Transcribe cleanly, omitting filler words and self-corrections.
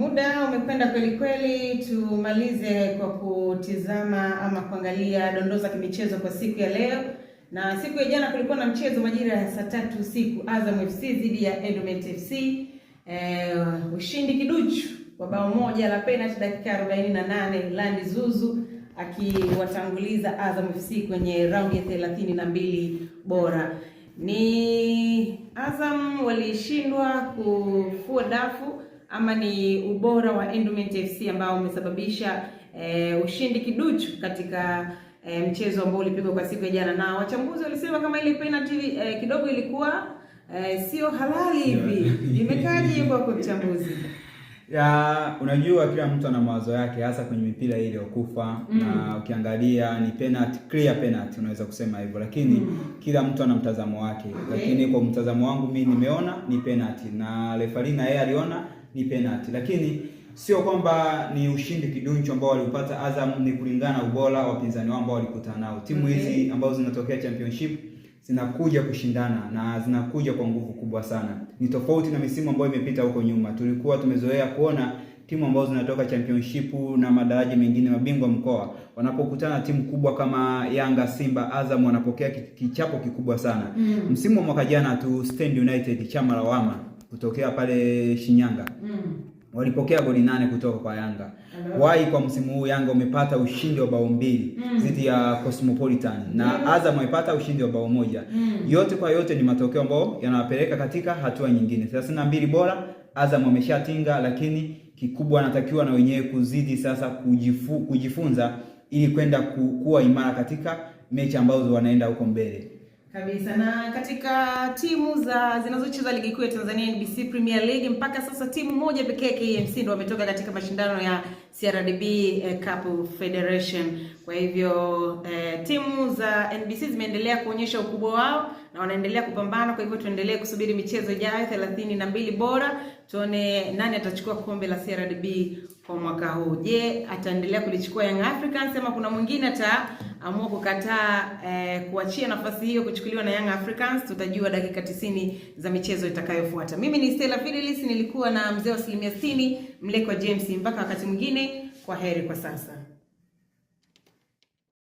Muda umekwenda kweli kweli, tumalize kwa kutizama ama kuangalia dondoo za kimichezo kwa siku ya leo. Na siku ya jana kulikuwa na mchezo majira ya saa 3 usiku, Azam FC dhidi ya Endomet FC. Ushindi kiduchu kwa bao moja la penalty dakika 48, Landi Zuzu akiwatanguliza Azam FC kwenye raundi ya 32 bora. Ni Azam walishindwa kufua dafu ama ni ubora wa Endomet FC ambao umesababisha ushindi kiduchu katika mchezo ambao ulipigwa kwa siku ya jana, na wachambuzi walisema kama ile penalty kidogo ilikuwa sio halali hivi. Imekaje hiyo kwako mchambuzi? Ya, unajua kila mtu ana mawazo yake hasa kwenye mipira ile iliyokufa na ukiangalia ni penalty, clear penalty unaweza kusema hivyo, lakini kila mtu ana mtazamo wake. Lakini kwa mtazamo wangu mimi nimeona ni penalty na referee na yeye aliona ni penalty, lakini sio kwamba ni ushindi kidunchu ambao waliupata Azam, ni kulingana na ubora wa wapinzani wao ambao walikutana nao. Timu hizi ambazo zinatokea championship zinakuja kushindana na zinakuja kwa nguvu kubwa sana. Ni tofauti na misimu ambayo imepita huko nyuma. Tulikuwa tumezoea kuona timu ambazo zinatoka championship na madaraja mengine, mabingwa mkoa, wanapokutana timu kubwa kama Yanga, Simba, Azam wanapokea kichapo kikubwa sana. Msimu wa mwaka jana tu Stand United, chama lawama kutokea pale Shinyanga, walipokea goli 8 kutoka kwa Yanga. Wai kwa msimu huu Yanga umepata ushindi wa bao 2 dhidi ya Cosmopolitan na Azam amepata ushindi wa bao 1. Yote kwa yote ni matokeo ambayo yanawapeleka katika hatua nyingine. 32 bora Azam ameshatinga, lakini kikubwa anatakiwa na wenyewe kuzidi sasa kujifunza ili kwenda kuwa imara katika mechi ambazo wanaenda huko mbele. Kabisa. Na katika timu za zinazocheza ligi kuu ya Tanzania NBC Premier League mpaka sasa timu moja pekee KMC ndio wametoka katika mashindano ya CRDB Cup Federation. Kwa hivyo timu za NBC zimeendelea kuonyesha ukubwa wao na wanaendelea kupambana. Kwa hivyo tuendelee kusubiri michezo ijayo 32 bora, tuone nani atachukua kombe la CRDB kwa mwaka huu. Je, ataendelea kulichukua Young Africans ama kuna mwingine ataamua kukataa kuachia nafasi hiyo kuchukuliwa na Young Africans? Tutajua dakika 90 za michezo itakayofuata. Mimi ni Stella Fidelis, nilikuwa na mzee wa 60% Mlekwa James. Mpaka wakati mwingine, kwa heri kwa sasa.